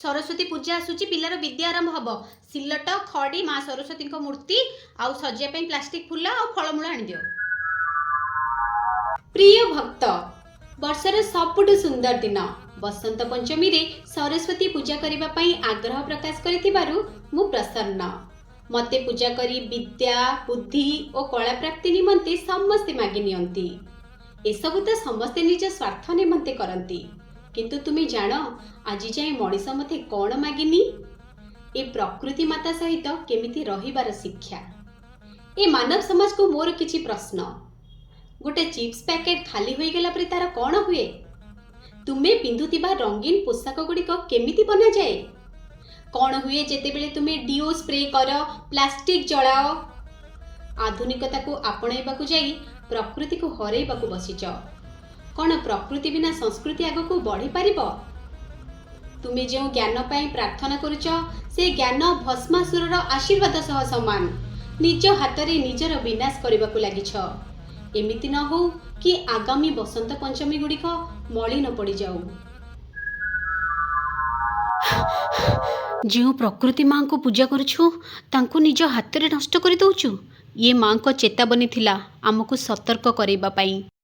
ସରସ୍ୱତୀ ପୂଜା ଆସୁଛି, ପିଲାର ବିଦ୍ୟା ଆରମ୍ଭ ହବ। ସିଲଟ, ଖଡ଼ି, ମା ସରସ୍ୱତୀଙ୍କ ମୂର୍ତ୍ତି ଆଉ ସଜେଇବା ପାଇଁ ପ୍ଲାଷ୍ଟିକ ଫୁଲ ଆଉ ଫଳମୂଳ ଆଣିଦିଅ। ପ୍ରିୟ ଭକ୍ତ, ବର୍ଷର ସବୁଠୁ ସୁନ୍ଦର ଦିନ ବସନ୍ତ ପଞ୍ଚମୀରେ ସରସ୍ୱତୀ ପୂଜା କରିବା ପାଇଁ ଆଗ୍ରହ ପ୍ରକାଶ କରିଥିବାରୁ ମୁଁ ପ୍ରସନ୍ନ। ମୋତେ ପୂଜା କରି ବିଦ୍ୟା, ବୁଦ୍ଧି ଓ କଳା ପ୍ରାପ୍ତି ନିମନ୍ତେ ସମସ୍ତେ ମାଗି ନିଅନ୍ତି। ଏସବୁ ତ ସମସ୍ତେ ନିଜ ସ୍ୱାର୍ଥ ନିମନ୍ତେ କରନ୍ତି, କିନ୍ତୁ ତୁମେ ଜାଣ, ଆଜି ଯାଏଁ ମଣିଷ ମୋତେ କ'ଣ ମାଗିନି? ଏ ପ୍ରକୃତି ମାତା ସହିତ କେମିତି ରହିବାର ଶିକ୍ଷା। ଏ ମାନବ ସମାଜକୁ ମୋର କିଛି ପ୍ରଶ୍ନ। ଗୋଟେ ଚିପ୍ସ ପ୍ୟାକେଟ୍ ଖାଲି ହୋଇଗଲା ପରେ ତାର କ'ଣ ହୁଏ? ତୁମେ ପିନ୍ଧୁଥିବା ରଙ୍ଗୀନ ପୋଷାକ ଗୁଡ଼ିକ କେମିତି ବନାଯାଏ? କ'ଣ ହୁଏ ଯେତେବେଳେ ତୁମେ ଡିଓ ସ୍ପ୍ରେ କର, ପ୍ଲାଷ୍ଟିକ ଜଳାଅ? ଆଧୁନିକତାକୁ ଆପଣେଇବାକୁ ଯାଇ ପ୍ରକୃତିକୁ ହରେଇବାକୁ ବସିଛ। କ'ଣ ପ୍ରକୃତି ବିନା ସଂସ୍କୃତି ଆଗକୁ ବଢ଼ିପାରିବ? ତୁମେ ଯେଉଁ ଜ୍ଞାନ ପାଇଁ ପ୍ରାର୍ଥନା କରୁଛ, ସେ ଜ୍ଞାନ ଭସ୍ମାସୁରର ଆଶୀର୍ବାଦ ସହ ସମାନ। ନିଜ ହାତରେ ନିଜର ବିନାଶ କରିବାକୁ ଲାଗିଛ। ଏମିତି ନ ହଉ କି ଆଗାମୀ ବସନ୍ତ ପଞ୍ଚମୀ ଗୁଡ଼ିକ ମଳିନ ପଡ଼ିଯାଉ। ଯେଉଁ ପ୍ରକୃତି ମାଙ୍କୁ ପୂଜା କରୁଛୁ, ତାଙ୍କୁ ନିଜ ହାତରେ ନଷ୍ଟ କରିଦେଉଛୁ। ଇଏ ମାଙ୍କ ଚେତାବନୀ ଥିଲା ଆମକୁ ସତର୍କ କରାଇବା ପାଇଁ।